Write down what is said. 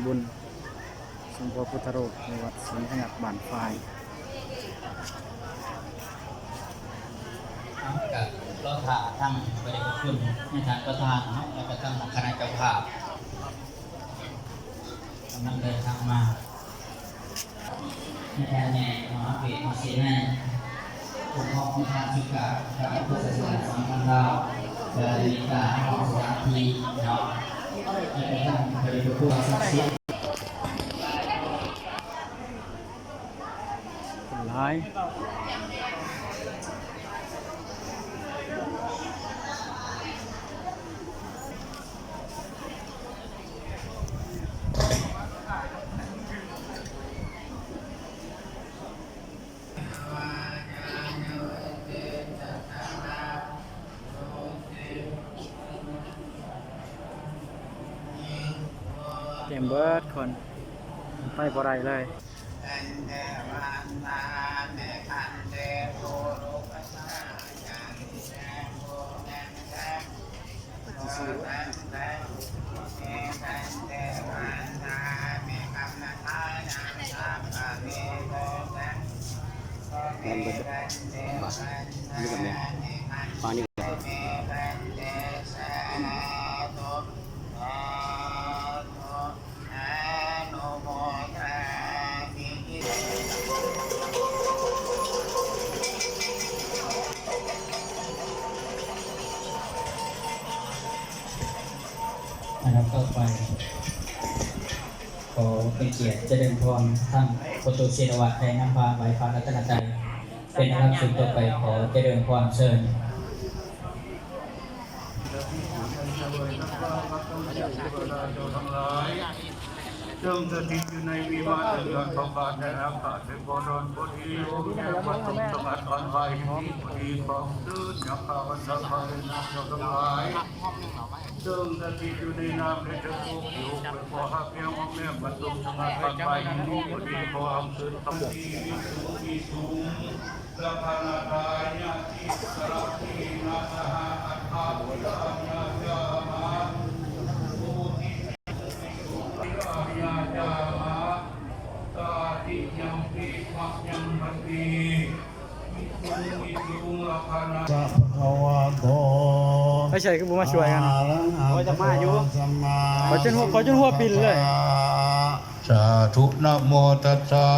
ບຸນສົມໂພທິພຸດທະຮູບໃນວັດສົນພະຍັກບ້ານຝາຍ. ເຮົາກະລໍຖ້າທັງພະເດດພະຄຸນໃນທ່ານປະທານເນາະ ແລ້ວກະທັງຄະນະເຈົ້າພາບກຳລັງເດີນທາງມາ. ໃນແຖວແນວມະຫາເວດເຮົາຊິໃຫ້ຜູ້ຄອງທານສຸກາ ການພຸດທະສາສະໜາສັງຄະລາວ ແລະ ເມກາຮອງສະຖານທີ່ເນາະ ໃຫ້ໄປທາງໄປປະກວດສັກສິດ. ຫຼາຍ. ເຕັມເບິດຄົນ ໄປບໍ່ໄດ້ເລີຍ. ອັນດັບຕໍ່ໄປ ຂໍເປັນກຽດຈະເລີນພອນ ທ່ານພໍ່ຕູ້ ເຊນະວັດ ໄດ້ນຳພາໄຫວ້ພະລັດຕະນະໄຕ ເປັນອັນດັບສຸດຕໍ່ໄປ ຂໍຈະເລີນພອນເຊີນ. ເຊິ່ງສະຖິດຢູ່ໃນວິມານເໜືອທ້ອງຟ້າແດນອາກາດ ເທວະດົນບໍດີ ອົງເທວະສົງສະຫງັດອ່ອນໄຫວ້ ທີ່ບໍ່ດີຂອງເຊີນ ຍັງຂ້າພະເຈົ້າພະເດຊະເຈົ້າທັງຫຼາຍ ເຊິ່ງສະຖິດຢູ່ໃນນາມເທວະສົງ ຢູ່ເປັນພໍ່ຮັກພຽງອ້ອມແນມ ບັນທຸສະຫງັດອ່ອນໄຫວ້ ທີ່ບໍ່ດີຂໍອັນເຊີນຄຳດີ ມີສູງ ມີສູງ ລັກຂະນາທາຍະຕິສະລະທີນະສະຫະອັດຖະວິລາຍະຈາມະ ໂພທິ ຍາຈາມະ ຕາຕິຍັມປິ ມະຍັງພັນເຕ ວິສຸງ ວິສຸງ ລັກຂະນາ ສະພະຄະວາໂຕ ໄປໃສຄືບໍ່ມາຊ່ວຍກັນ? ອາລັງ ໂອ້ຍ ຈະມາຢູ່ ສຳມາ ຂ້ອຍຈົນຫົວ ຂ້ອຍຈົນຫົວປິ່ນເລີຍ ສາທຸ ນະໂມຕັດສະ